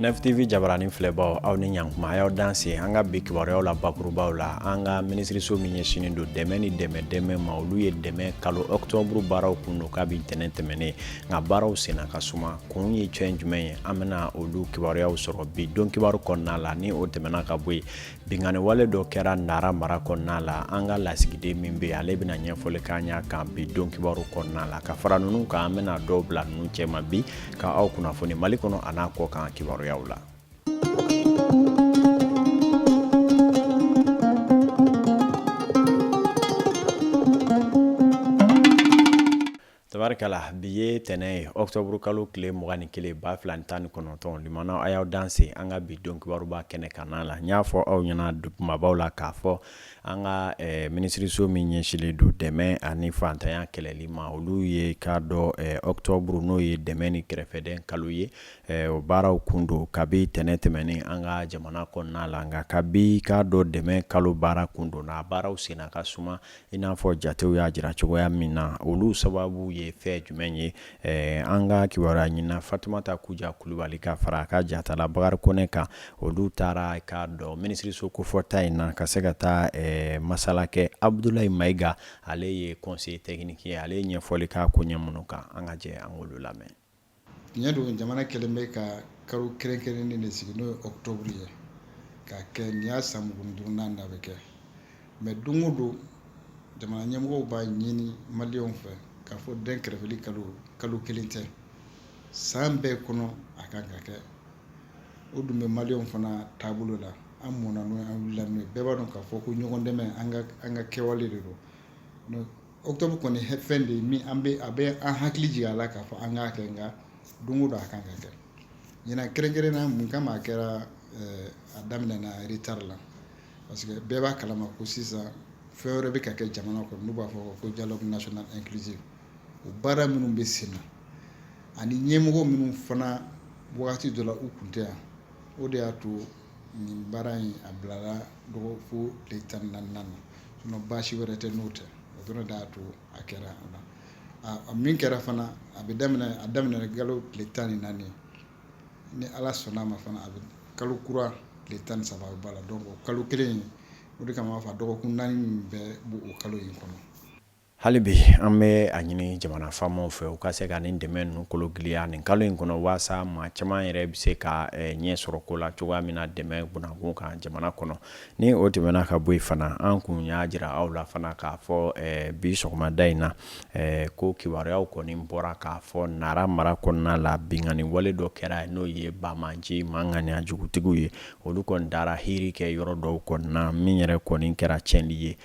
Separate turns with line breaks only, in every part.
Nef TV jabaranin filɛbaw, aw ni ɲankuma, a y'aw danse an ka bi kibaruyaw la bakurubaw la. An ka minisiriso min ɲɛsinnen don dɛmɛ ni dɛmɛ dɛmɛ ma, olu ye dɛmɛ kalo ɔkutɔburu baaraw kun don kabi ntɛnɛn tɛmɛnen, nka baaraw senna ka suma. Kun ye fɛn jumɛn ye? An bɛna olu kibaruyaw sɔrɔ bi don kibaru kɔnɔna la. Ni o tɛmɛna ka bɔ yen, binkanni wale dɔ kɛra Nara mara kɔnɔna la. An ka lasigiden min bɛ yen, ale bɛna ɲɛfɔli k'an y'a kan bi don kibaru kɔnɔna la. Ka fara ninnu kan, an bɛna dɔw bila ninnu cɛma bi ka aw kunnafoni Mali kɔnɔ an'a kɔ kan kibaruyaw la. Tabarikala, bi ye tɛnɛn ye, ɔkutɔburu kalo tile 21 2019. Limanaw, a y'aw danse an ka bi don kibaruba kɛnɛ kan la. N y'a fɔ aw ɲɛna kumabaw la k'a fɔ an ka minisiriso min ɲɛsinlen don dɛmɛ ani fantanya kɛlɛli ma, olu ye k'a dɔn ɔkutɔburu, n'o ye dɛmɛ ni kɛrɛfɛdɛn kalo ye, o baaraw kun don kabi tɛnɛn tɛmɛnen an ka jamana kɔnɔna la. Nka kabi k'a dɔn dɛmɛ kalo baara kun don, n'a baaraw senna ka suma i n'a fɔ jatew y'a jira cogoya min na, olu sababu ye fɛn jumɛn ye? An ka kibaruya ɲinina Fatumata Kuja Kulubali ka fara a ka jatala Bakari Kone kan, olu taara k'a dɔn minisiriso kofɔta in na ka se ka taa masala kɛ. Abudulayi Mayiga, ale ye conseiller technique ye, ale ye ɲɛfɔli k'a koɲɛ minnu kan, an ka jɛ an k'olu lamɛn.
Tiɲɛ don, jamana kɛlen bɛ ka kalo kɛrɛnkɛrɛnnen de sigi, n'o ye ɔkutɔburu ye, k'a kɛ nin y'a san 25nan de a bɛ kɛ. Mais don o don, jamana ɲɛmɔgɔw b'a ɲini maliyɛnw fɛ k'a fɔ dɛn kɛrɛfɛli kalo, kalo kelen tɛ, san bɛɛ kɔnɔ a kan ka kɛ. O dun bɛ maliyɛnw fana taabolo la, an mɔna n'o ye, an wulila n'o ye. Bɛɛ b'a dɔn k'a fɔ ko ɲɔgɔn dɛmɛ an ka kɛwale de don. Octobre kɔni fɛn de ye min an bɛ a bɛ an hakili jigin a la k'a fɔ an k'a kɛ, nka don o don a kan ka kɛ. Ɲinan kɛrɛnkɛrɛnnenya, mun kama a kɛra a daminɛna retard la? Parce que bɛɛ b'a kalama ko sisan fɛn wɛrɛ bɛ ka kɛ jamana kɔnɔ, n'u b'a fɔ ko dialogue national inclusif. O baara minnu bɛ sen na ani ɲɛmɔgɔ minnu fana wagati dɔ la u kun tɛ yan, o de y'a to nin baara in a bilala dɔgɔ fo tile 14nan na. Sinon baasi wɛrɛ tɛ n'o tɛ, o dɔrɔn de y'a to a kɛra o la. A min kɛra fana, a bɛ daminɛ, a daminɛ kalo tile 14, ni Ala sɔnna a ma fana, a bɛ kalo kura tile 13 a bɛ bɔ a la. Donc o kalo kelen in, o de kama b'a fɔ dɔgɔkun 4 min bɛɛ b'o kalo in kɔnɔ.
Hali bi an bɛ a ɲini jamana faamaw fɛ, u ka se ka nin dɛmɛ ninnu kologiriya nin kalo in kɔnɔ, waasa maa caman yɛrɛ bɛ se ka ɲɛ sɔrɔ ko la cogoya min na dɛmɛ bunakun kan jamana kɔnɔ. Ni o tɛmɛna ka bɔ yen fana, an kun y'a jira aw la fana k'a fɔ bi sɔgɔmada in na ko kibaruyaw kɔni bɔra k'a fɔ Nara mara kɔnɔna la, binkanni wale dɔ kɛra, n'o ye banbaanci maa ŋaniya jugutigiw ye. Olu kɔni taara hiri kɛ yɔrɔ dɔw kɔnɔna, min yɛrɛ kɔni kɛra tiɲɛni ye.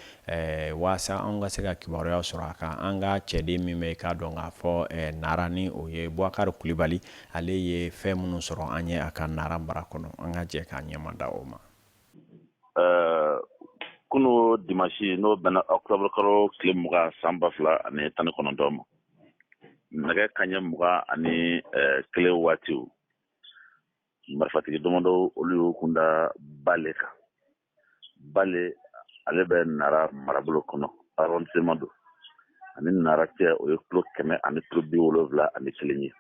Waasa an ka se ka kibaruya sɔrɔ a kan, an ka cɛden min bɛ k'a dɔn k'a fɔ Nara, ni o ye Bubakari Kulibali, ale ye fɛn minnu sɔrɔ an ye a ka Nara mara kɔnɔ, an ka jɛ k'an ɲɛmada o ma.
Kunu dimasi, n'o bɛnna octobre kalo tile 20 san 2019 ma, nɛgɛ kanɲɛ 21 waatiw, marifatigi damadɔ, olu y'u kun da Bale kan. Bale, ale bɛ Nara marabolo kɔnɔ, arrondissement don. Ani Nara cɛ, o ye kilo 171 ye.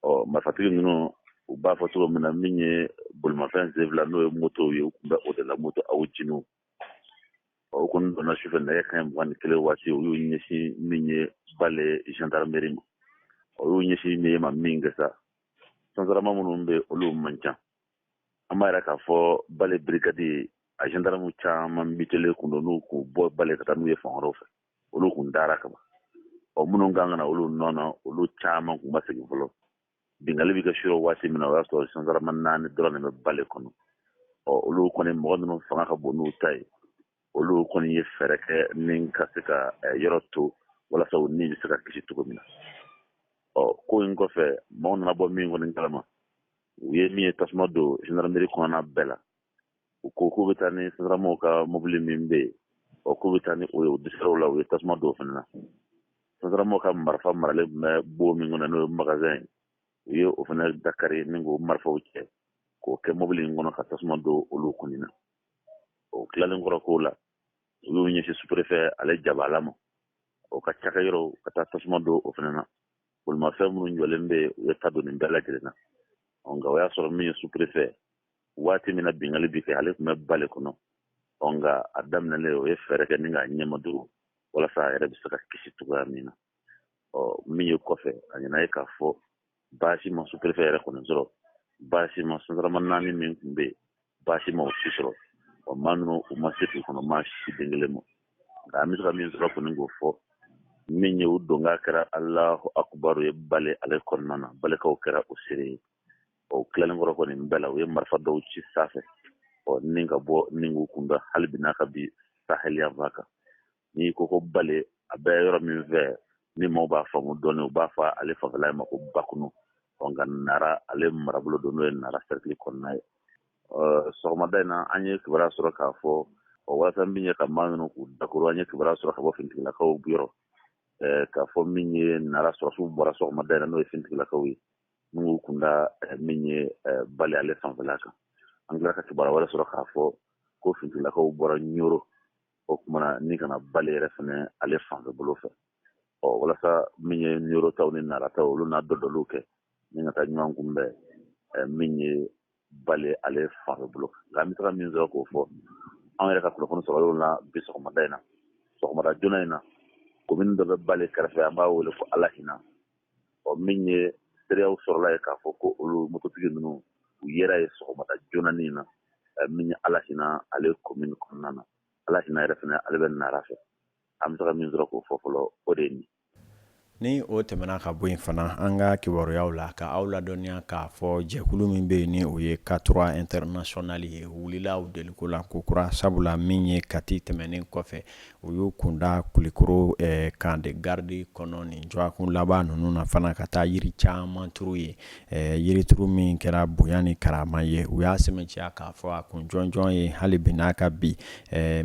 Ɔ marifatigi ninnu, u b'a fɔ cogo min na, min ye bolimafɛn sen fila, n'o ye motow ye, u tun bɛ o de la, moto aw jiniw. Ɔ u kɔni donna sufɛ nɛgɛ kanɲɛ 21 waati, u y'u ɲɛsin min ye Bale gendarmerie ma. Ɔ u y'u ɲɛsin min ma min kɛ sa, sandarama minnu bɛ, olu man ca. An b'a yira k'a fɔ Bale brigade a gendarme caman mutelen kun don, n'u k'u bɔ Bale ka taa n'u ye fan wɛrɛw fɛ, olu kun dara ka ban. Ɔ minnu kan ka na olu nɔ na, olu caman kun ma segin fɔlɔ. Binkanni bɛ kɛ sura waati min na, o y'a sɔrɔ gendarme 4 dɔrɔn de bɛ Bale kɔnɔ. Ɔ olu kɔni, mɔgɔ ninnu fanga ka bon n'u ta ye. Olu kɔni ye fɛɛrɛ kɛ ni ka se ka yɔrɔ to walasa u ni bɛ se ka kisi cogo min na. Ɔ ko in kɔfɛ, maaw nana bɔ min kɔni kalama, u ye min ye tasuma don gendarmerie kɔnɔna bɛɛ la. U ko k'u bɛ taa ni gendarmew ka mobili min bɛ yen, ɔ k'u bɛ taa ni o ye. U dɛsɛra o la, u ye tasuma don o fana na. Gendarmew ka marifa maralen tun bɛ bon min kɔnɔ, n'o ye magasin ye, u ye o fana dakari ni k'o marifaw cɛ k'o kɛ mobili in kɔnɔ ka tasuma don olu kɔni na. O tilalen kɔrɔ kow la, u y'u ɲɛsin sous-préfet ale jabala ma, o ka cakɛyɔrɔw, ka taa tasuma don o fana na. Bolimafɛn minnu jɔlen bɛ yen, u ye ta don nin bɛɛ lajɛlen na. Nka o y'a sɔrɔ min ye sous-préfet, waati min na binkanni bi kɛ, ale tun bɛ bale kɔnɔ. Nka a daminɛlen, o ye fɛɛrɛ kɛ ni k'a ɲɛmaduru walasa a yɛrɛ bɛ se ka kisi cogoya min na. Ɔ min ye kɔfɛ, a ɲɛna ye k'a fɔ baasi ma sous-préfet yɛrɛ kɔni sɔrɔ, baasi ma sandarama naani min tun bɛ yen, baasi ma o si sɔrɔ. Ɔ maa ninnu, u ma se dugu kɔnɔ maa si den kelen ma. Nka an bɛ se ka min sɔrɔ kɔni k'o fɔ, min ye u donkan kɛra Alahu akubaru ye bale ale kɔnɔna na, balekaw kɛra o seere ye. Ɔ tilalen kɔrɔ kɔni bɛɛ la, u ye marifa dɔw ci sanfɛ, ɔ ni ka bɔ ni k'u kunda hali bi n'a ka bi sahel yanfan kan. N'i ko ko bale, a bɛ yɔrɔ min fɛ ni maaw b'a faamu dɔɔni, u b'a fɔ ale fanfɛla ma ko Bakunu. Ɔ nka Nara ale marabolo don, n'o ye Nara cercle kɔnɔna ye. Sɔgɔmada in na, an ye kibaruya sɔrɔ k'a fɔ, walasa min ye ka maa ninnu k'u dakoro, an ye kibaruya sɔrɔ ka bɔ finitigilakaw yɔrɔ k'a fɔ min ye Nara sɔrɔsiw bɔra sɔgɔmada in na, n'o ye finitigilakaw ye, n'u y'u kunda min ye bale ale fanfɛla kan. An tilala ka kibaruya wɛrɛ sɔrɔ k'a fɔ ko finitigilakaw bɔra Ɲoro, o tuma na ni ka na bale yɛrɛ fɛnɛ ale fanfɛ bolo fɛ. Ɔ walasa min ye Ɲoro taw ni Nara taw, olu n'a dɔdɔliw kɛ ni ka taa ɲɔgɔn kunbɛn min ye bale ale fanfɛ bolo. Nka an bɛ se ka min sɔrɔ k'o fɔ, anw yɛrɛ ka kunnafoni sɔrɔlenw na bi sɔgɔmada in na, sɔgɔmada joona in na, komini dɔ bɛ bale kɛrɛfɛ, an b'a wele ko Alahina. Ɔ min ye seereyaw sɔrɔla ye k'a fɔ ko olu mototigi ninnu, u yera ye sɔgɔmada joona nin na, min ye Alahina ale komini kɔnɔna na. Alahina yɛrɛ fɛnɛ, ale bɛ Nara fɛ. An bɛ se ka min sɔrɔ k'o fɔ fɔlɔ, o de ye nin.
Ni o tɛmɛna ka bɔ yen fana, an ka kibaruyaw la, ka aw ladɔnniya k'a fɔ jɛkulu min bɛ yen ni o ye K3 International ye, wulila u deliko la kokura, sabula min ye Kati tɛmɛnen kɔfɛ, u y'u kunda Kulikoro camp de garde kɔnɔ nin dɔgɔkun laban ninnu na fana, ka taa yiri caman turu yen. Yirituru min kɛra bonya ni karama ye, u y'a sɛmɛntiya k'a fɔ a kun jɔnjɔn ye hali bi n'a ka bi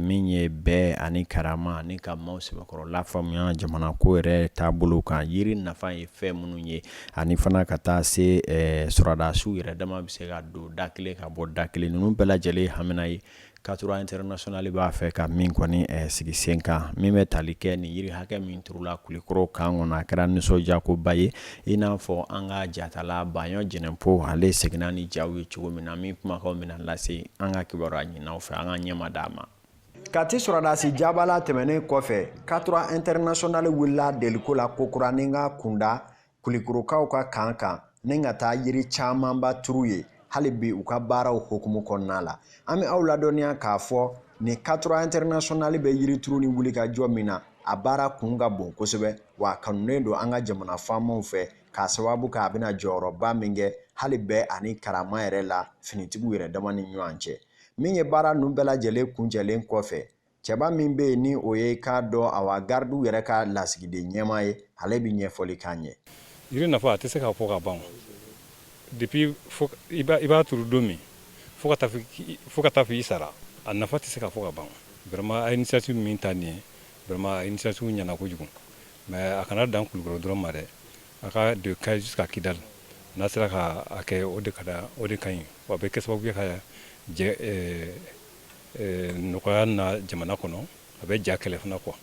min ye bɛn ani karama ani ka maaw sɛbɛkɔrɔ lafaamuya jamana ko yɛrɛ taabolo kan, yiri nafa ye fɛn minnu ye, ani fana ka taa se sɔrɔdasiw yɛrɛ dama bɛ se ka don da kelen ka bɔ da kelen. Ninnu bɛɛ lajɛlen hamina ye K3 International b'a fɛ ka min kɔni sigi sen kan, min bɛ tali kɛ nin yiri hakɛ min turula Kulikoro camp kɔnɔ, a kɛra nisɔndiyakoba ye. I n'a fɔ an ka jatala Baɲɔ Jɛnɛpo, ale seginna ni jaw ye cogo min na, min kumakanw bɛna lase an ka kibaruya ɲininaw fɛ, an ka ɲɛma d'a ma. Kati sɔrɔdasi jabala tɛmɛnen kɔfɛ, K3 International wulila deliko la kokura ni ka kunda Kulikorokaw ka camp kan ni ka taa yiri camanba turu yen hali bi u ka baaraw hukumu kɔnɔna la. An bɛ aw ladɔnniya k'a fɔ nin K3 International bɛ yirituru ni wulikajɔ min na, a baara kun ka bon kosɛbɛ, wa a kanunen don an ka jamana faamaw fɛ k'a sababu kɛ a bɛna jɔyɔrɔba min kɛ hali bɛn ani karama yɛrɛ la finitigiw yɛrɛ dama ni ɲɔgɔn cɛ. Min ye baara ninnu bɛɛ lajɛlen kuncɛlen kɔfɛ, cɛba min bɛ yen ni o ye k'a dɔn awa garidiw yɛrɛ ka lasigiden ɲɛmaa ye, ale bɛ ɲɛfɔli k'an ye.
Yiri nafa, a tɛ se ka fɔ ka ban. Depuis i b'a turu don min fo ka taa fɔ i sara, a nafa tɛ se ka fɔ ka ban. Vraiment, a initiative min ta nin ye, vraiment, a initiative ɲɛna kojugu. Mais a kana dan Kulukɔrɔ dɔrɔn ma dɛ, a ka de Kayes jusqu'à Kidal. N'a sera ka a kɛ, o de ka o de ka ɲi. A bɛ kɛ sababu ye ka jɛ nɔgɔya na jamana kɔnɔ, a bɛ ja kɛlɛ fana quoi.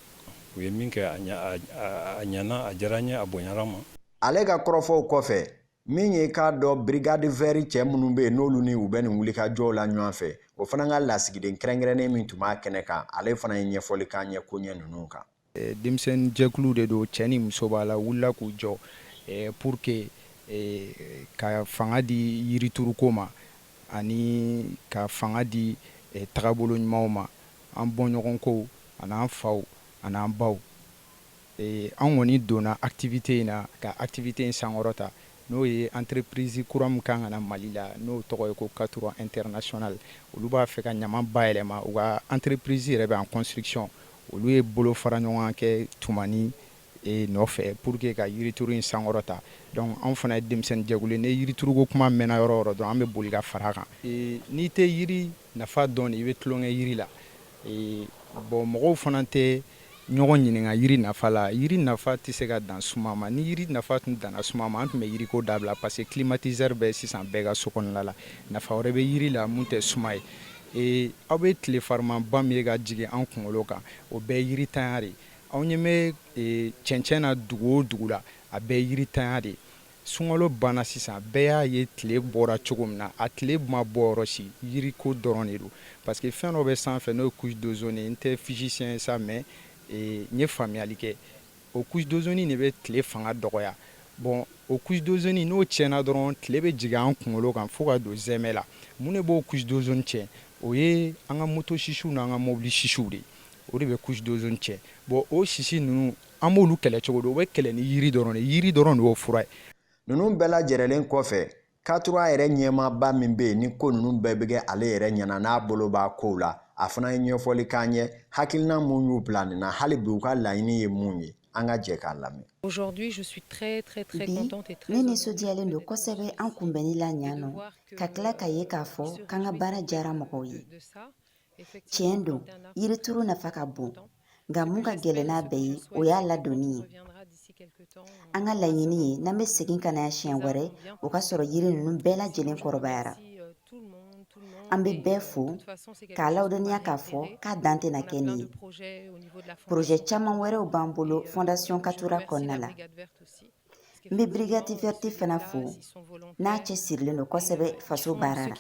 U ye min kɛ, a ɲɛna, a diyara n ye, a bonyara ma.
Ale ka kɔrɔfɔw kɔfɛ, min ye k'a dɔn brigade vert cɛ minnu bɛ yen, n'olu ni u bɛ nin wulikajɔw la ɲɔgɔn fɛ, o fana ka lasigiden kɛrɛnkɛrɛnnen min tun b'a kɛnɛ kan, ale fana ye ɲɛfɔli k'an ye koɲɛ ninnu kan.
Denmisɛnnin jɛkulu de don, cɛ ni muso b'a la, wulila k'u jɔ pour que ka fanga di yirituruko ma ani ka fanga di tagabolo ɲumanw ma, an bɔɲɔgɔnkow an'an faw an'an baw. An kɔni donna activité in na ka activité in sankɔrɔta, n'o ye entreprise kura min kan ka na Mali la, n'o tɔgɔ ye ko K3 International. Olu b'a fɛ ka ɲama bayɛlɛma, u ka entreprise yɛrɛ bɛ en construction. Olu ye bolo fara ɲɔgɔn kɛ Tumani nɔfɛ pour que ka yirituru in sankɔrɔta. Donc anw fana ye denmisɛnnin jɛkulu ye, ni yirituruko kuma mɛnna yɔrɔ o yɔrɔ dɔrɔn, an bɛ boli ka fara a kan. N'i tɛ yiri nafa dɔn, i bɛ tulonkɛ yiri la. Bon, mɔgɔw fana tɛ ɲɔgɔn ɲininka yiri nafa la. Yiri nafa tɛ se ka dan suma ma. Ni yiri nafa tun danna suma ma, an tun bɛ yiriko dabila, parce que climatiseur bɛ sisan bɛɛ ka so kɔnɔna la. Nafa wɛrɛ bɛ yiri la mun tɛ suma ye. Aw bɛ tile farimanba min ye ka jigin an kunkolo kan, o bɛɛ ye yiritanya de ye. Aw ɲɛ bɛ cɛncɛn na dugu o dugu la, a bɛɛ ye yiritanya de ye. Sunkalo banna sisan, bɛɛ y'a ye tile bɔra cogo min na. A tile ma bɔ yɔrɔ si, yiriko dɔrɔn de don, parce que fɛn dɔ bɛ sanfɛ, n'o ye couche d'ozone ye. N tɛ physicien ye sa, mais n ye faamuyali kɛ. O couche d'ozone de bɛ tile fanga dɔgɔya. Bon, o couche d'ozone, n'o tiɲɛna dɔrɔn, tile bɛ jigin an kunkolo kan fo ka don zɛmɛ la. Mun de b'o couche d'ozone tiɲɛ? O ye an ka moto sisiw n'an ka mobili sisiw de ye. O de bɛ couche d'ozone tiɲɛ. Bon, o sisi ninnu, an b'olu kɛlɛ cogo di? O bɛ kɛlɛ ni yiri dɔrɔn de. Yiri dɔrɔn de y'o fura ye.
Ninnu bɛɛ lajɛrɛlen kɔfɛ, K3 yɛrɛ ɲɛmaaba min bɛ yen, ni ko ninnu bɛɛ bɛ kɛ ale yɛrɛ ɲɛna, n'a bolo b'a kow la, a fana ye ɲɛfɔli k'an ye hakilina mun y'u bila nin na, hali bi u ka laɲini ye mun ye. An ka jɛ k'a lamɛn.
Bi, ne nisɔndiyalen don kosɛbɛ an kunbɛnni la ɲan nɔ, ka tila ka ye k'a fɔ k'an ka baara diyara mɔgɔw ye. Tiɲɛ don, yirituru nafa ka bon, nka mun ka gɛlɛn n'a bɛɛ ye, o y'a ladonni ye. An ka laɲini ye, n'an bɛ segin ka na yan siɲɛ wɛrɛ, o ka sɔrɔ yiri ninnu bɛɛ lajɛlen kɔrɔbayara. An bɛ bɛɛ fo k'a ladɔnniya k'a fɔ k'a dan tɛna kɛ nin ye. Projet caman wɛrɛw b'an bolo Fondation Katura kɔnɔna la. N bɛ Brigade Verte fana fo n'a cɛsirilen don kosɛbɛ faso baara la.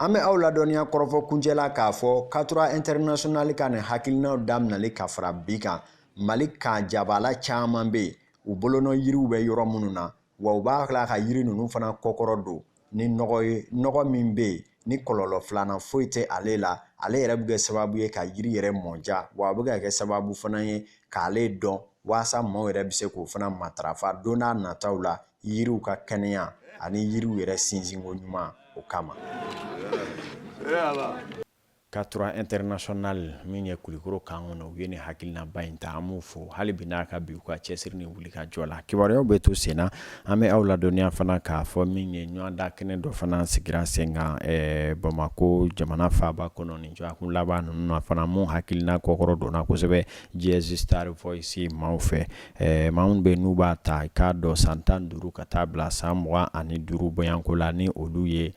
An bɛ aw ladɔnniya kɔrɔfɔ kuncɛ la k'a fɔ K3 International ka nin hakilinaw daminɛli ka fara bi kan, Mali kan jabala caman bɛ yen, u bolonɔ yiriw bɛ yɔrɔ minnu na, wa u b'a tila ka yiri ninnu fana kɔkɔrɔ don ni nɔgɔ ye, nɔgɔ min bɛ yen ni kɔlɔlɔ filanan foyi tɛ ale la. Ale yɛrɛ bɛ kɛ sababu ye ka yiri yɛrɛ mɔnja, wa a bɛ ka kɛ sababu fana ye k'ale dɔn, waasa maaw yɛrɛ bɛ se k'o fana matarafa don n'a nataw la, yiriw ka kɛnɛya ani yiriw yɛrɛ sinsinko ɲuman o kama. K3 International min ye Kulikoro kan kɔnɔ, u ye nin hakilinaba in ta. An b'u fo hali bi n'a ka bi u ka cɛsiri ni wuli ka jɔ la. Kibaruyaw bɛ to sen na. An bɛ aw ladɔnniya fana k'a fɔ min ye ɲɔgɔndan kɛnɛ dɔ fana sigira sen kan Bamakɔ jamana faaba kɔnɔ nin dɔgɔkun laban ninnu na fana, mun hakilina kɔkɔrɔ donna kosɛbɛ Jazz Star Voice maaw fɛ. Maa minnu bɛ n'u b'a ta i k'a dɔn san 15 ka taa bila san 25 bɔyanko la, ni olu ye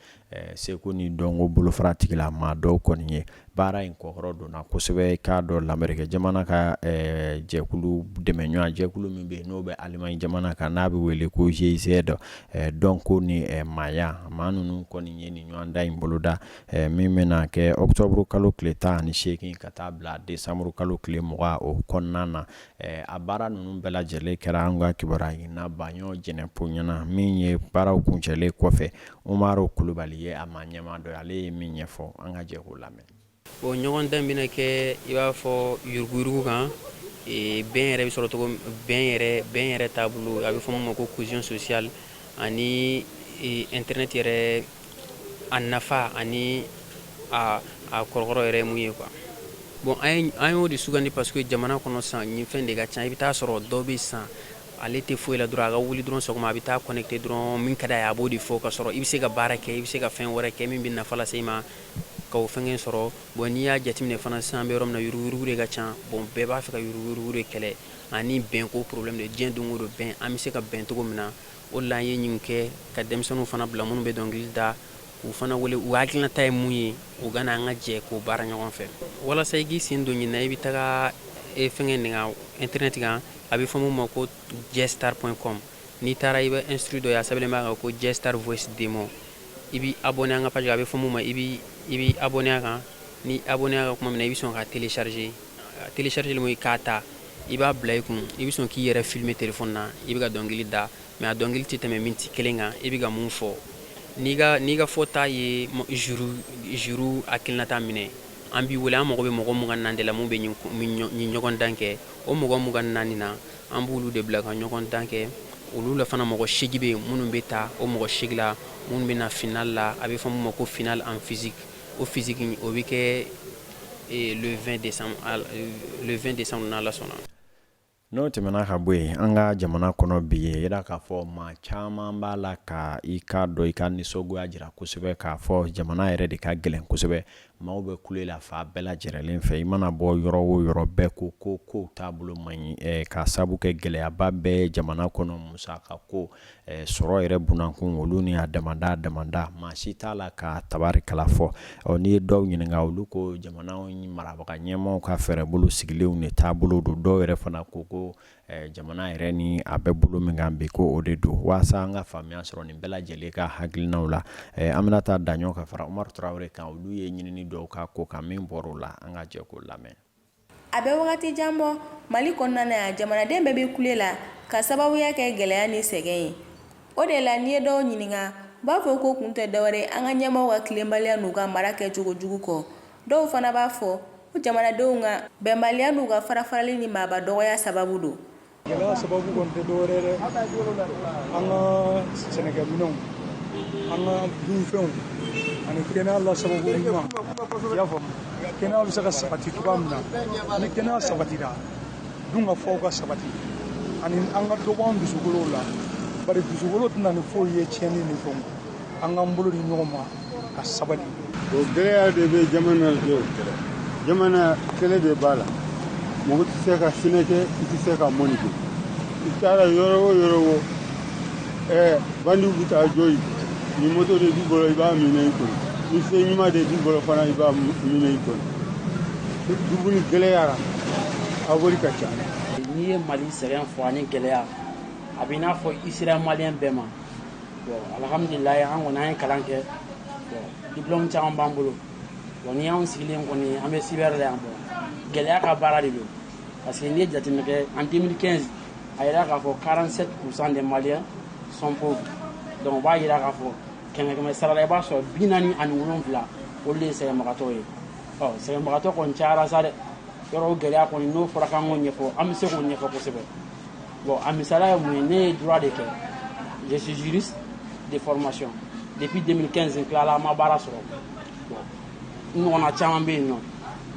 seko ni dɔnko bolofara tigila maa dɔw kɔni ye, baara in kɔkɔrɔ donna kosɛbɛ. I k'a dɔn Lamerikɛ jamana ka jɛkulu dɛmɛɲɔgɔn jɛkulu min bɛ yen, n'o bɛ Alimaɲi jamana kan, n'a bɛ wele ko GIZ, dɔnko ni maaya, maa ninnu kɔni ye nin ɲɔgɔndan in boloda min bɛna kɛ octobre kalo tile 18 ka taa bila décembre kalo tile 20 o kɔnɔna na. A baara ninnu bɛɛ lajɛlen kɛra an ka kibaruya ɲinina Baɲɔ Jɛnɛpo ɲɛna. Min ye baaraw kuncɛlen kɔfɛ, Umaru Kulubali ye a maa ɲɛmaa dɔ ye, ale ye min ɲɛfɔ, an ka jɛ k'o lamɛn.
Bon, ɲɔgɔndan bɛna kɛ i b'a fɔ yuruguyurugu kan, bɛn yɛrɛ bɛ sɔrɔ cogo, bɛn yɛrɛ taabolo, a bɛ fɔ min ma ko cohésion sociale, ani internet yɛrɛ a nafa ani a kɔrɔkɔrɔ yɛrɛ ye mun ye quoi. Bon, an y'o de sugandi parce que jamana kɔnɔ san nin fɛn de ka ca. I bɛ taa sɔrɔ dɔ bɛ san, ale tɛ foyi la dɔrɔn, a ka wuli dɔrɔn sɔgɔma, a bɛ taa connecté dɔrɔn, min ka d'a ye a b'o de fɔ, ka sɔrɔ i bɛ se ka baara kɛ, i bɛ se ka fɛn wɛrɛ kɛ min bɛ nafa lase i ma, ka o fɛnkɛ sɔrɔ. Bon, n'i y'a jateminɛ fana, sisan an bɛ yɔrɔ min na, yuruguyurugu de ka ca. Bon, bɛɛ b'a fɛ ka yuruguyurugu de kɛlɛ ani bɛnko problème de diɲɛ. Don o don bɛn, an bɛ se ka bɛn cogo min na, o de la an ye nin kɛ ka denmisɛnninw fana bila minnu bɛ dɔnkili da, k'u fana wele, u hakilinata ye mun ye, u ka na an ka jɛ k'o baara ɲɔgɔn fɛ. Walasa i k'i sen don ɲin na, i bɛ taga fɛnkɛ nin kan, internet kan, a bɛ fɔ mun ma ko jazzstar.com. N'i taara, i bɛ instru dɔ ye, a sɛbɛnlen b'a kan ko Jazz Star Voice Demo. I b'i abonné an ka page, a bɛ fɔ mun ma, i b'i abonné a kan. Ni abonné a kan tuma min na, i bɛ sɔn ka télécharger. Télécharger mun ye k'a ta, i b'a bila i kun, i bɛ sɔn k'i yɛrɛ filmer téléphone na, i bɛ ka dɔnkili da, mais a dɔnkili tɛ tɛmɛ miniti kelen kan. I bɛ ka mun fɔ, n'i ka fɔta ye jury hakilinata minɛ, an b'i wele. An mago bɛ mɔgɔ 24 de la mun bɛ nin ɲɔgɔn dan kɛ. O mɔgɔ 24 na, an b'olu de bila ka ɲɔgɔn dan kɛ. Olu la fana, mɔgɔ 8 bɛ yen minnu bɛ taa. O mɔgɔ 8 la, minnu bɛ na finale la, a bɛ fɔ mun ma ko finale en physique. O physique, o bɛ kɛ le 20 décembre, le 20 décembre, n'Ala sɔnna.
N'o tɛmɛna ka bɔ yen, an ka jamana kɔnɔ bi ye yira k'a fɔ maa caman b'a la ka i ka dɔn i ka nisɔngoya jira kosɛbɛ k'a fɔ jamana yɛrɛ de ka gɛlɛn kosɛbɛ. Maaw bɛ kule la fan bɛɛ lajɛlen fɛ. I mana bɔ yɔrɔ o yɔrɔ, bɛɛ ko ko kow taabolo man ɲi ka sabu kɛ gɛlɛyaba bɛ jamana kɔnɔ, musaka ko, sɔrɔ yɛrɛ bunakun, olu ni a damada damada, maa si t'a la ka tabarikala fɔ. Ɔ n'i ye dɔw ɲininka, olu ko jamana marabaga ɲɛmaaw ka fɛɛrɛbolo sigilenw de taabolo don. Dɔw yɛrɛ fana ko ko jamana yɛrɛ ni a bɛ bolo min kan bi, ko o de don. Walasa an ka faamuya sɔrɔ nin bɛɛ lajɛlen ka hakilinaw la, an bɛna taa Daɲɔ ka fara Umaru Tarawele kan. Olu ye ɲinini dɔw k'a ko kan. Min bɔra o la, an ka jɛ k'o lamɛn.
A bɛ wagati jan bɔ, Mali kɔnɔna na yan, jamanaden bɛɛ bɛ kule la ka sababuya kɛ gɛlɛya ni sɛgɛn ye. O de la, n'i ye dɔw ɲininka, u b'a fɔ ko kun tɛ dɔwɛrɛ ye an ka ɲɛmaaw ka tilenbaliya n'u ka mara kɛcogo jugu kɔ. Dɔw fana b'a fɔ ko jamanadenw ka bɛnbaliya n'u ka farafarali ni maaba dɔgɔya sababu don.
Gɛlɛya sababu kɔni tɛ dɔwɛrɛ ye dɛ, an ka sɛnɛkɛminɛnw, an ka dunfɛnw ani kɛnɛya lasagogo ɲuman. I y'a faamu, kɛnɛya bɛ se ka sabati cogoya min na, ni kɛnɛya sabatira, dunkafaw ka sabati, ani an ka dɔ bɔ an dusukolow la, bari dusukolo tɛna ni foyi ye tiɲɛni ni fɛnw. An k'an bolo di ɲɔgɔn ma ka sabali.
O gɛlɛya de bɛ jamana jɔ. Jamana kɛlɛ de b'a la. Mɔgɔ tɛ se ka sɛnɛ kɛ, i tɛ se ka mɔni kɛ. I taara yɔrɔ o yɔrɔ o, bandiw bɛ taa jɔ yen. Ni moto de b'i bolo, i b'a minɛ i kɔnɔ. Ni fɛn ɲuman de b'i bolo fana, i b'a minɛ i kɔnɔ. Dumuni gɛlɛyara, a wari ka ca.
N'i ye Mali sɛgɛn fɔ ani gɛlɛya, a b'i n'a fɔ i sera maliyɛn bɛɛ ma. Bon, alhamdulilayi, an kɔni an ye kalan kɛ. Bon, diplôme caman b'an bolo. Bon, ni y'anw sigilen kɔni, an bɛ cyber la yan. Bon, gɛlɛya ka baara de don, parce que n'i ye jateminɛ kɛ, en 2015, a yira k'a fɔ 47% des Maliens sont pauvres. Donc o b'a yira k'a fɔ kɛmɛ kɛmɛ sara la, i b'a sɔrɔ 47, olu de ye sɛgɛnbagatɔw ye. Ɔ sɛgɛnbagatɔ kɔni cayara sa dɛ. Yɔrɔ o gɛlɛya kɔni, n'o fɔra k'an k'o ɲɛfɔ, an bɛ se k'o ɲɛfɔ kosɛbɛ. Bon, a misaliya ye mun ye? Ne ye droit de kɛ, je suis juriste de formation. Depuis 2015, n tilala, an ma baara sɔrɔ. Bon, n ɲɔgɔnna caman bɛ yen nɔ.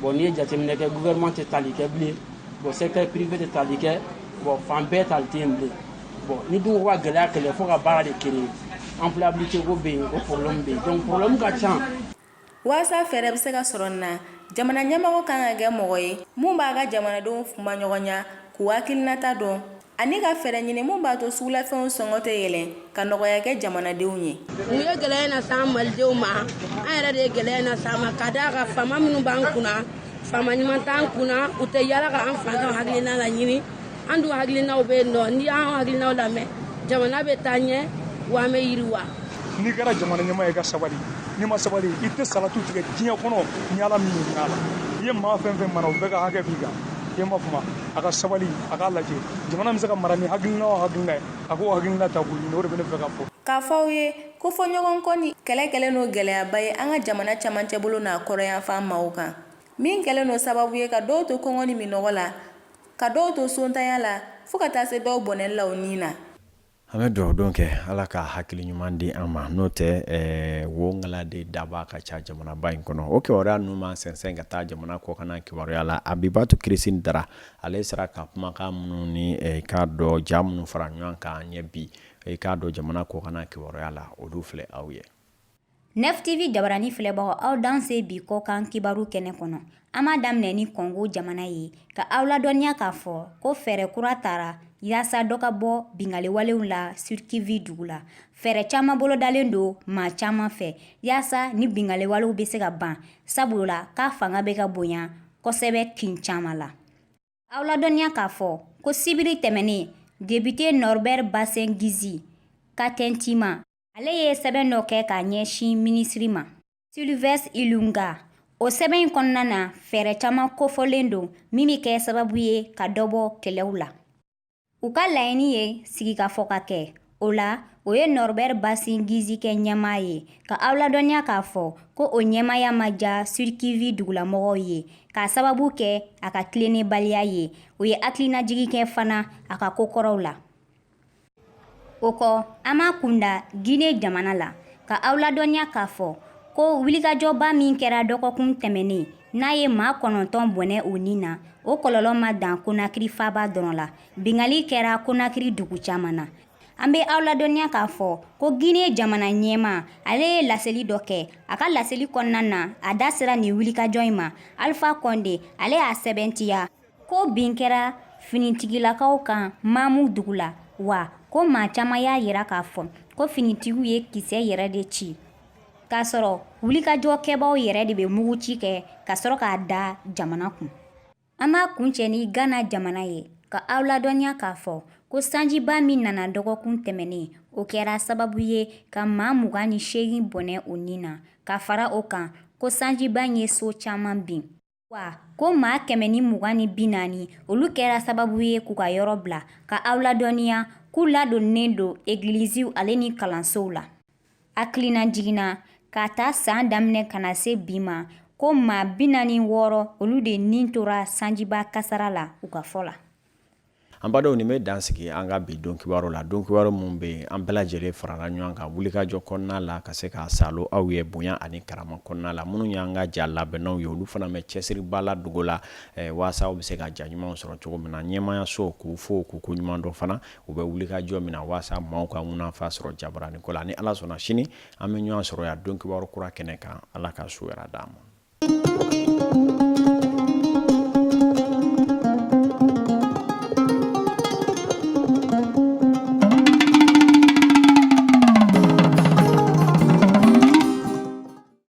Bon, n'i ye jateminɛ kɛ, gouvernement tɛ tali kɛ bilen. Bon, secteur privé tɛ tali kɛ. Bon, fan bɛɛ tali tɛ yen bilen. Bon, ni dun ko ka gɛlɛya kɛlɛ, fo ka baara de créer. Employabilité ko bɛ yen, o problème bɛ yen. Donc problème ka ca.
Waasa fɛɛrɛ bɛ se ka sɔrɔ nin na, jamana ɲɛmɔgɔ kan ka kɛ mɔgɔ ye mun b'a ka jamanadenw kumaɲɔgɔnya, k'u hakilinata dɔn, ani ka fɛɛrɛ ɲini mun b'a to sugulafɛnw sɔngɔ tɛ yɛlɛn, ka nɔgɔya kɛ jamanadenw ye.
Mun ye gɛlɛya in lase an malidenw ma? An yɛrɛ de ye gɛlɛya in lase an ma, ka d'a kan faama minnu b'an kunna, faama ɲuman t'an kunna. U tɛ yala ka an fantanw hakilina laɲini. An dun hakilinaw bɛ yen nɔ. N'i y'an hakilinaw lamɛn, jamana bɛ taa ɲɛ wa, an bɛ yiriwa.
N'i kɛra jamana ɲɛmaa ye, ka sabali. N'i ma sabali, i tɛ salatu tigɛ diɲɛ kɔnɔ ni Ala min ɲininka a la. I ye maa fɛn fɛn mara, o bɛɛ ka hakɛ b'i kan. I ma fama, a ka sabali, a k'a lajɛ jamana bɛ se ka mara ni hakilina o hakilina ye, a k'o hakilina ta k'o ɲini. O de bɛ ne fɛ ka fɔ.
K'a fɔ aw ye ko fɔ ɲɔgɔn kɔ ni kɛlɛ kɛlen don gɛlɛyaba ye an ka jamana camancɛ bolo n'a kɔrɔnyanfan maaw kan, min kɛlen don sababu ye ka dɔw to kɔngɔ ni minnɔgɔ la, ka dɔw to sontanya la, fo ka taa se dɔw bɔnɛli la u ni na.
An bɛ dugawu don kɛ, Ala ka hakili ɲuman di an ma. N'o tɛ, wo ŋala de daba ka ca jamanaba in kɔnɔ. O kibaruya ninnu b'an sɛnsɛn ka taa jamana kɔkanna kibaruya la. Abibatu Kirisini Dara, ale sera ka kumakan minnu ni k'a dɔn ja minnu fara ɲɔgɔn kan ɲɛ bi, i k'a dɔn jamana kɔkanna kibaruya la, olu filɛ aw ye.
Nef TV jabarani filɛbagaw, aw danse bi kɔkan kibaru kɛnɛ kɔnɔ. An b'a daminɛ ni Kɔngo jamana ye, ka aw ladɔnniya k'a fɔ ko fɛɛrɛ kura tara yaasa dɔ ka bɔ binkanniwalew la Sud Kivu dugu la. Fɛɛrɛ caman bolodalen don maa caman fɛ yaasa ni binkanniwalew bɛ se ka ban, sabula k'a fanga bɛ ka bonya kosɛbɛ kin caman la. Aw ladɔnniya k'a fɔ ko sibiri tɛmɛnen, député Norbert Basengezi Katentima, ale ye sɛbɛn dɔ kɛ k'a ɲɛsin minisiri ma Sylvestre Ilunga. O sɛbɛn in kɔnɔna na, fɛɛrɛ caman kofɔlen don min bɛ kɛ sababu ye ka dɔ bɔ kɛlɛw la. U ka laɲini ye sigikafɔ ka kɛ. O la, o ye Norbert Basengezi kɛ ɲɛmaa ye. Ka aw ladɔnniya k'a fɔ ko o ɲɛmaaya ma diya Sud Kivu dugulamɔgɔw ye, k'a sababu kɛ a ka tilennebaliya ye. O ye hakilinajigin kɛ fana a ka kokɔrɔw la. O kɔ, an b'a kunda Guinée jamana la, ka aw ladɔnniya k'a fɔ ko wulikajɔba min kɛra dɔgɔkun tɛmɛnen, n'a ye maa 9 bɔnɛ u ni na, o kɔlɔlɔ ma dan Konakiri faaba dɔrɔn la. Binkanni kɛra Konakiri dugu caman na. An bɛ aw ladɔnniya k'a fɔ ko Guinée jamana ɲɛmaa, ale ye laseli dɔ kɛ. A ka laseli kɔnɔna na, a da sera nin wulikajɔ in ma. Alpha Condé, ale y'a sɛbɛntiya ko bin kɛra finitigilakaw kan Mamu dugu la, wa ko maa caman y'a yira k'a fɔ ko finitigiw ye kisɛ yɛrɛ de ci, k'a sɔrɔ wulikajɔkɛbaaw yɛrɛ de bɛ muguci kɛ ka sɔrɔ k'a da jamana kun. An b'a kuncɛ ni Ghana jamana ye ka aw ladɔnniya k'a fɔ ko sanjiba min nana dɔgɔkun tɛmɛnen, o kɛra sababu ye ka maa 28 bɔnɛ u ni na. Ka fara o kan, ko sanjiba in ye so caman bin, wa ko maa 140 olu kɛra sababu ye k'u ka yɔrɔ bila. Ka aw ladɔnniya k'u ladonnen don egiliziw ale ni kalansow la. Hakililajigin na, k'a ta san daminɛ ka na se bi ma, ko maa 46 olu de ni tora sanjiba kasara la u ka fɔ la.
An badenw, nin bɛ dan sigi an ka bi don kibaru la. Don kibaru minnu bɛ yen, an bɛɛ lajɛlen farala ɲɔgɔn kan wulikajɔ kɔnɔna la ka se k'a salo aw ye bonya ani karama kɔnɔna la. Minnu y'an ka ja labɛnnaw ye, olu fana bɛ cɛsiriba la dogo la waasa aw bɛ se ka ja ɲumanw sɔrɔ cogo min na. Ɲɛmaayaso k'u fo k'u ko ɲuman dɔn fana, u bɛ wulikajɔ min na waasa maaw ka ŋunafa sɔrɔ jabarani ko la. Ni Ala sɔnna, sini an bɛ ɲɔgɔn sɔrɔ yan don kibaru kura kɛnɛ kan. Ala ka su hɛrɛ d'an ma.